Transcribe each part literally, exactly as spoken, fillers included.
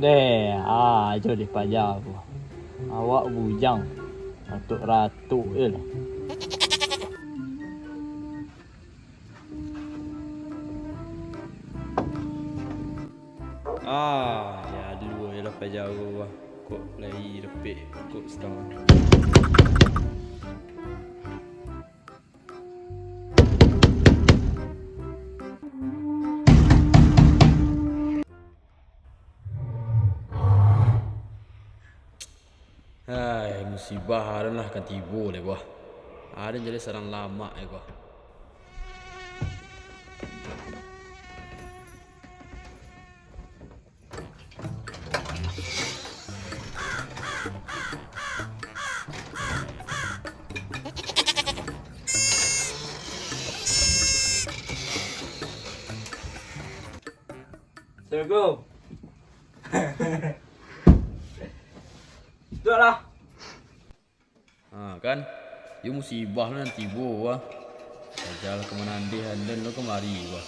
Deh, ah, ajo deh paja ko. Awak bujang, ratuk-ratuk je lah. Ah, ya, aduh, ya lah, paja ko, ah. Kok lai dapek, kok satangah. Hai, musibah aden lah kan tibo lai, bah. Aden jadi sadang lamak, eh, bah. Assalamualaikum. Duduaklah. Ha, kan? Yo musibah lo nan tibo, wah. Paja lah ka manandeh aden lo kamari, wah.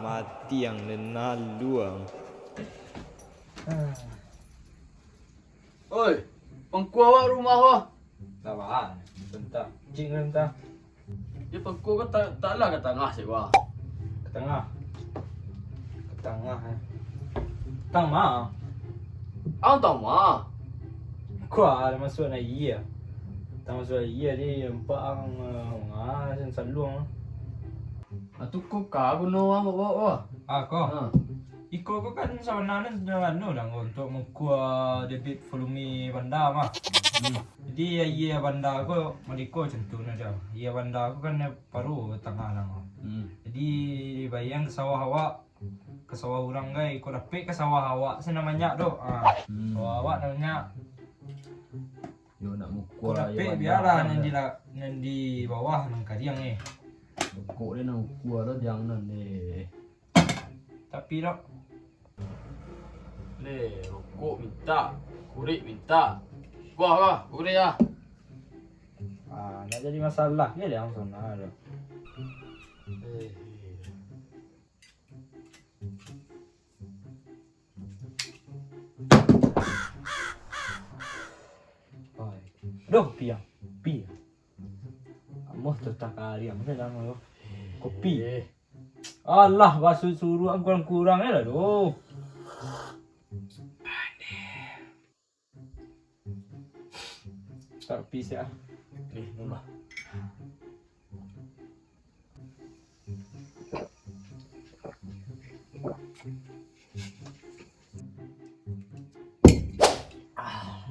Mati ang den lalu ang. Oi, pangku awak rumah, wah. Lah, bah, bentar. Cik, bentar. Di pangku ko ta-, tak lah ka tangah, sik, wah. Ka tangah. Ka tangah, eh. Tang ma? Ang tang ma? Ko lah masuak nan aia. Tang masuak aia di nampak ang, eh, manga, saluang. Ah, tu ko ka guno ang bawa, wah. Ah, ko. Ha. Iko ko kan sabananyo anu, dang, untuak mangukua debit volume banda mah. Hmm. Jadi, aia banda ko, mode ko contohnyo, dang. Aia banda ko kan paruah tangah, dang. Hmm. Jadi, bayang ka sawah awak, ka sawah urang, gai, ko dapek ka sawah awak, se nan banyak tu. Ah, hmm, sawah awak nan banyak. Yo, nak mukua lah, aia dapek, banda bialah kan nan tu. Di la-, nan di bawah, nan kariang, eh. Rokok deh, nak mukua tu, jangan deh. Tapi, dok. Deh, rokok minta, kurik minta. Kuah, kuah, kurik, ah. Ah, nak jadi masalah, ye, langsung, ah, dok. Eh, eh. Doh, piang, piang. Amoh tu takariang, kopi. Eh. Alah, basuh suruah kurang-kurang je lah, doh. Tapi siap. Ni, nun lah. Ah,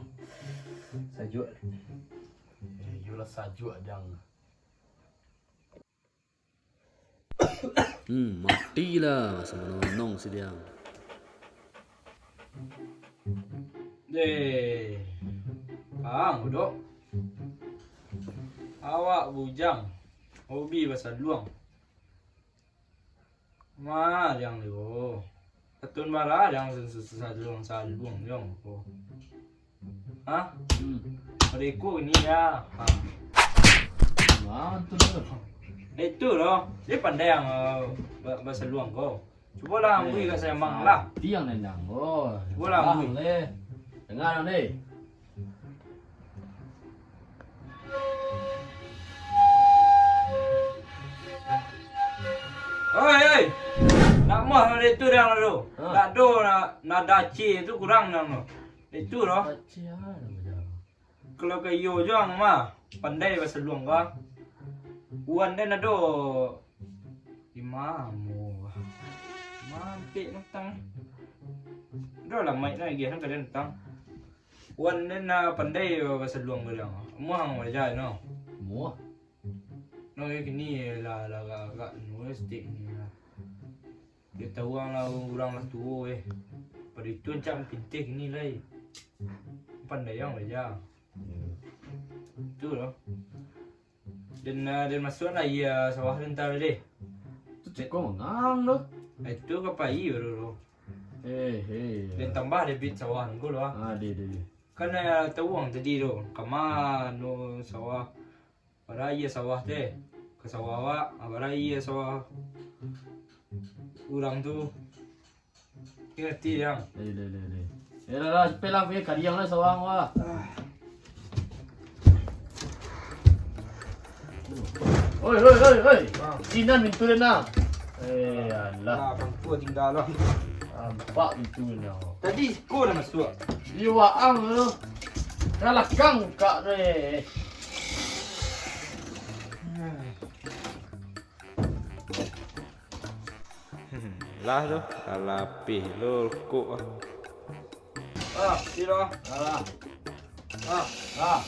sajuak. Eh, iyolah sajuak, dang. Hmm, matilah, masa manonong si Diang. Deh, ang, Dok. Awak bujang, hobi basaluang. Ma, Diang, yo. Atun bara, Diang, sa-, sa-, sa-, saluang, saluang, Diang, ko. Hah? Hmm. Pada iko ni, ya. Ha. Wah, tu tu. Eh, tu lo. Dia pandai ang, eh, ba-, basaluang ko. Cubolah, eh, ambuih ka Siamang lah. Tiang nendang ko. Cubolah, ambuih. Deh. Dengar, deh. Oi, oi. Nak mah dari tu, Diang, tu. Ha. Tak ado na-, nada C tu kurang, Diang, tu. Itu doh. Aceh ah, nama jalan. Kalau ka iyo jo ang mah, pandai basaluang ka. Wan den ado. Imam. Mampik matang. Dah lah, maik lagi, kan, kadang datang. Wan den, ah, pandai basaluang ka ang. Muah ang balajar, no. Muah. No, yo kini lah, lah agak-agak, no, stik ni lah. Dia tahu ang lah, urang lah tuo, eh. Pado itu ancak pinteh kini lai. Pandai ang balajar. Tu lo. Den, ah, den masuak lah, iyo, sawah den tadi. Tu ceko mangang tu. Ah, itu ka pai baru tu. Eh, eh. Den tambah debit sawah ko lo, ah. Ah, deh, deh, deh. Kan, ah, tahu ang tadi tu, ka mano sawah. Bara aia sawah teh. Ka sawah awak, ah, bara aia sawah. Urang tu ngerti, Yang. Leh, leh, leh, leh. Eh, lah, lah, cepet lah, pai kariang lah, sawang lah. Oi, oi, oi, oi. Bang. Sinan pintu dia nah. Eh, alah. Nah, bangku tinggal lah. Nampak pintu dia nah. Tadi ko dah masuak. Iyo, waang tu. Kalakang kak tu, eh. Lah tu, lah lapih lo kok ah. Ah, siro. Alah. Ah, ah.